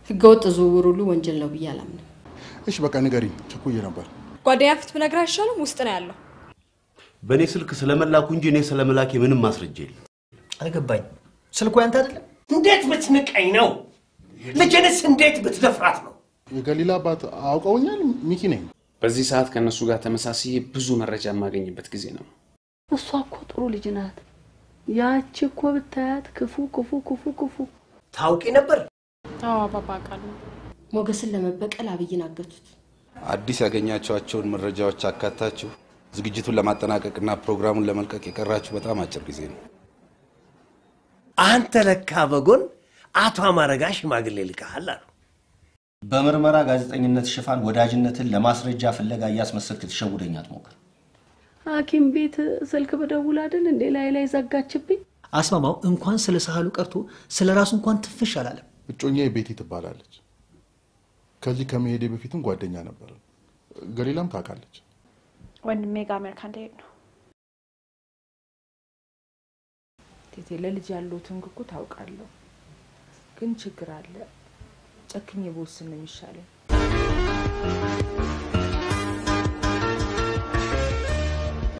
ህገወጥ ዝውውር ሁሉ ወንጀል ነው ብዬ አላምንም። እሺ በቃ ንገሪኝ፣ ቸኩዬ ነበር። ጓደኛ ፊት ብነግርህ አይሻልም? ውስጥ ነው ያለው። በእኔ ስልክ ስለመላኩ እንጂ እኔ ስለመላኬ ምንም ማስረጃ የለም። አልገባኝም። ስልኩ ያንተ አይደለም? እንዴት ብትንቀኝ ነው? ልጄንስ እንዴት ብትደፍራት ነው? የገሊላ አባት አውቀውኛል። ሚኪ ነኝ። በዚህ ሰዓት ከነሱ ጋር ተመሳስዬ ብዙ መረጃ የማገኝበት ጊዜ ነው። እሷ እኮ ጥሩ ልጅ ናት። ያቺ እኮ ብታያት ክፉ ክፉ ክፉ ክፉ። ታውቂ ነበር? አዎ አባባ አውቃለሁ። ሞገስን ለመበቀል አብይን አገቱት። አዲስ ያገኛቸዋቸውን መረጃዎች አካታችሁ ዝግጅቱን ለማጠናቀቅና ፕሮግራሙን ለመልቀቅ የቀራችሁ በጣም አጭር ጊዜ ነው። አንተ ለካ በጎን አቶ አማረ ጋር ሽማግሌ ልከሃል አሉ። በምርመራ ጋዜጠኝነት ሽፋን ወዳጅነትን ለማስረጃ ፍለጋ እያስመሰልክ ትሸውደኝ አትሞክር። ሐኪም ቤት ስልክ በደውል አይደል እንዴ ላይ ላይ ዘጋችብኝ። አስማማው እንኳን ስለ ሳህሉ ቀርቶ ስለ ራሱ እንኳን ትፍሽ አላለም። እጮኛዬ ቤቲ ትባላለች። ከዚህ ከመሄዴ በፊትም ጓደኛ ነበር። ገሊላም ታውቃለች። ወንድሜ ጋር አሜሪካ እንደሄድ ነው። ቴቴ ለልጅ ያለሁትን ጉጉት አውቃለሁ፣ ግን ችግር አለ። ጨክኜ ብወስን ነው የሚሻለኝ።